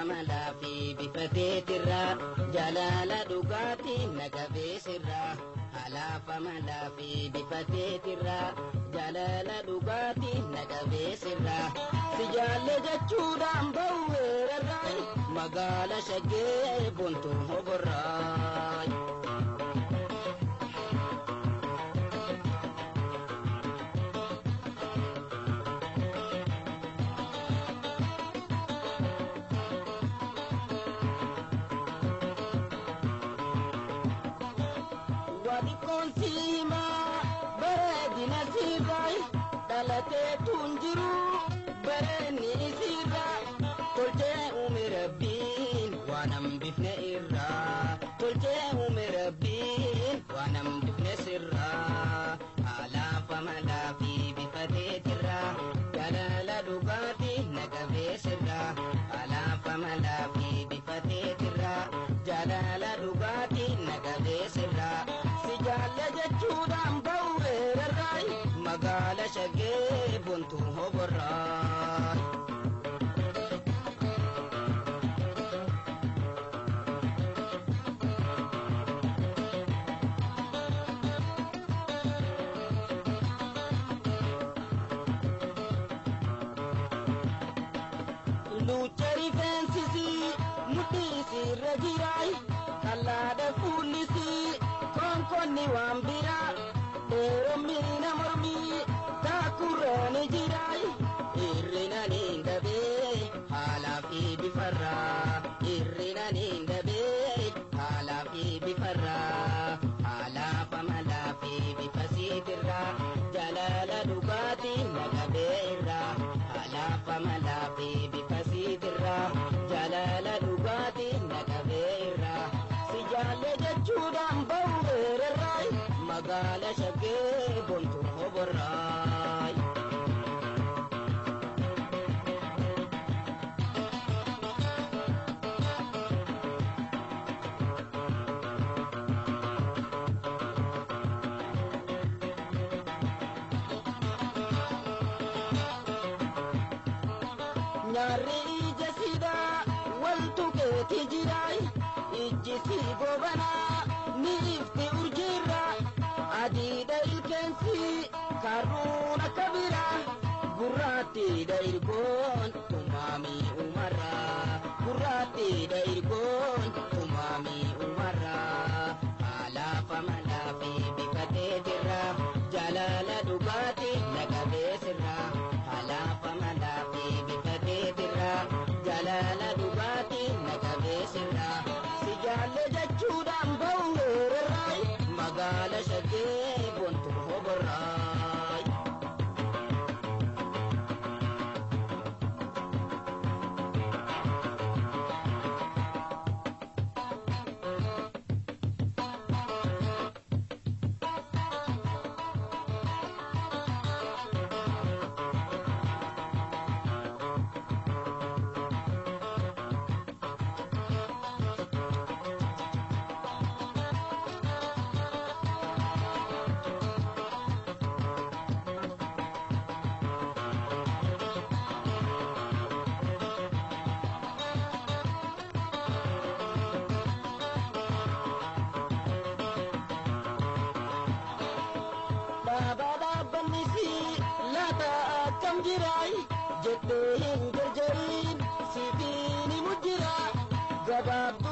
Malaafi bifa teetirraa jaalala dhugaatii nagabeesirraa. Alaafa malaafi bifa teetirraa jaalala dhugaatii nagabeesirraa. Si jaalle jechuudhaan bahu weerarraa magaala shaggee bontuu hoborraa. Dhalatee tun jiru bareenni isirraa tolchee uume rabbiin waan hambifne irraa tolchee uume rabbiin waan hambifne sirraa alaafa malaafi bifa teetirraa jaalala dhugaatii nagabeesirraa alaafa malaafi bifa teetirraa jaalala dhugaatii nagabeesirraa si jaalle jechuudhaan bahu weerarraa. Magaala shaggee bontuu hoborraa. Luucca rifeensisii mudhii sirra jiraay kallaadha fuullisii konkonni waan biraa dheerommiina mormii taakurroon jiraay hirrina niin dabee haalaa fi bifarraa hirrina niin dabee haalaa fi bifarraa haalaafa malaa fi bifa siitirraa jaalala dhugaatii nagabee irraa haalaafa malaa fi bifa siitirraa jaalala dhugaatii nagabee irraa si jaalle jechuudhaan bahu weerarraa magaala shaggee bontuu hoborraa. Nyaarri ija sidaa wal tuqeeti jiraay ijji si gobanaa ni ifti urjiirraa adiidha ilkeensi karruun akka biraa gurraattiidha irgoon tumaamii umarraa gurraattiidha irgoon tumaamii umarraa haalaafa malaafi bifa teetirraa jaalala dhugaatii nagabeesirraa haalaafa malaafi bifa teetirraa jaalala dhugaatii nagabeesirraa si jaalle jechuudhaan bahu weerarraa magaala shaggee bontuu hoborraa. Jettee hin jarjariin siifii ni mujjira gabaabduu.